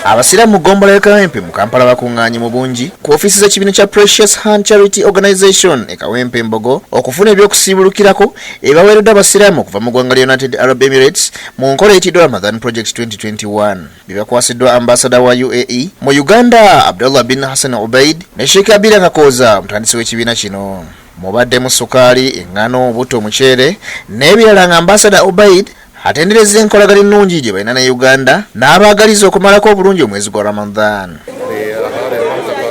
Abasiraamu mu ggombolola y'e Kawempe mu Kampala bakuŋŋaanye mu bungi ku ofiisi z'ekibiina kya Precious Hand Charity Organization e Kawempe Mbogo okufuna ebyokusiibulukirako ebaweereddwa abasiraamu okuva mu ggwanga lya United Arab Emirates mu nkola eyitiddwa Ramadan Project 2021. Bibakwasiddwa ambasada wa UAE mu Uganda Abdullah bin Hassan Ubaid ne Sheikh Abira Kakooza omutandisi w'ekibiina kino. Mubaddemu sukaali, eŋŋano, obuto, omuceere n'ebirala nga ambasada Ubaid atenderezza enkolagana ennungi gye balina ne Uganda n'abaagaliza okumalako obulungi omwezi gwa Ramadan. لأهالي المنطقة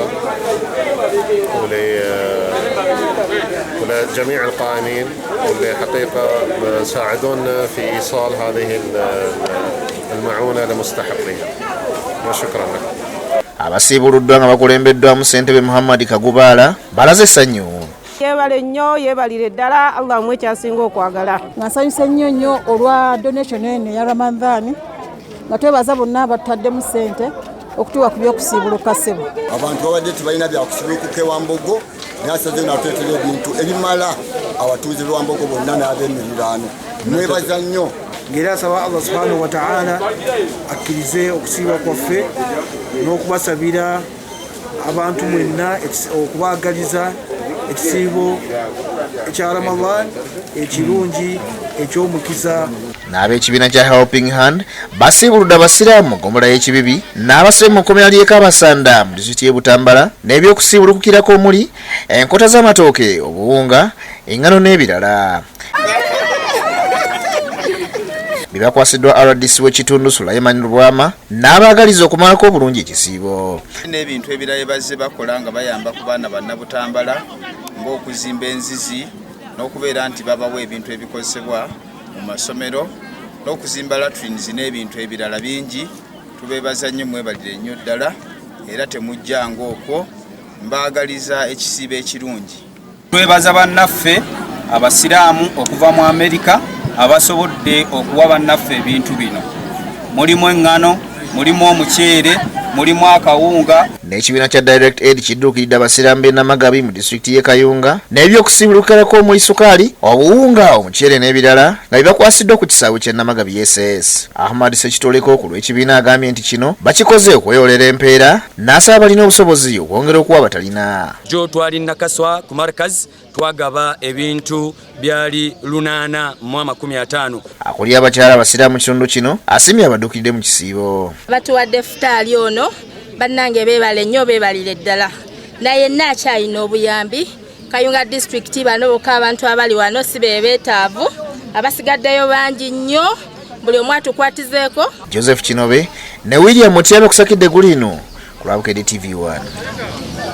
ولجميع القائمين واللي حقيقة ساعدونا في إيصال هذه المعونة لمستحقيها وشكرا لكم. Abasiibuluddwa nga bakulembeddwamu ssentebe Muhammad Kagubaala balaze essanyu. Yeebale nnyo, yeebalire ddala, Allah amuwe kyasinga okwagala. Nga nsanyuse nnyo nnyo olwa donation eno eya Ramadhan, nga twebaza bonna abatutaddemu ssente okutuwa ku byokusiibuluka, ssebo. Abantu babadde tebalina byakusiibulukuka ewambogo, naye asaze natuleetera ebintu ebimala abatuuze b'ewambogo bonna n'ab'emiriraano. Mwebaza nnyo. Ng'era asaba Allah subhanahu wataala akkirize okusiiba kwaffe n'okubasabira abantu mwenna okubaagaliza ekisiibo ekya Ramadan ekirungi ekyomukisa. N'ab'ekibiina kya Helping Hand basiibuludde abasiraamu mu ggombolola y'Ekibibi n'abasibe mu kkomera ly'e Kabasanda mu disitulikiti y'e Butambala n'ebyokusiibulukukirako omuli enkota z'amatooke, obuwunga, eŋŋano n'ebirala. Bibakwasiddwa RDC w'ekitundu Sulaiman Lubwama n'abaagaliza okumalako obulungi ekisiibo. N'ebintu ebirala bye bazze bakola nga bayamba ku baana bannabutambala, ng'okuzimba enzizi n'okubeera nti babawa ebintu ebikozesebwa mu masomero n'okuzimba latrines n'ebintu ebirala bingi. Tubeebaza nnyo, mwebalire nnyo ddala, era temujjanga okwo. Mbaagaliza ekisiibo ekirungi. Twebaza bannaffe abasiraamu okuva mu Amerika abasobodde okuwa bannaffe ebintu bino. Mulimu eŋŋano, mulimu omuceere, mulimu akawunga. N'ekibiina kya Direct Aid kidduukiridde abasiraamu b'e Namagabi mu disitulikiti y'e Kayunga n'ebyokusiibulukirako omuli sukaali, obuwunga, omuceere n'ebirala nga bibakwasiddwa ku kisaawe kya Namagabi SS. Ahmad Sekitoleko ku lw'ekibiina agambye nti kino bakikoze okweyolera empeera, n'asaba balina obusobozi okwongera okuwa abatalina. Jo twali Nakaswa ku Markaz, twagaba ebintu byali 850. Akulira abakyala abasiraamu mu kitundu kino asiimye abadduukiridde mu kisiibo. Batuwadde futaali ono, bannange beebale nnyo, beebalire ddala. Naye nna akyalina obuyambi Kayunga disitulikiti, bano bokka abantu abali wano si be beetaavu, abasigaddeyo bangi nnyo. Buli omu atukwatizeeko. Joseph Kinobe ne William Mutyame kusakidde gulino ku lwa Bukedde TV 1.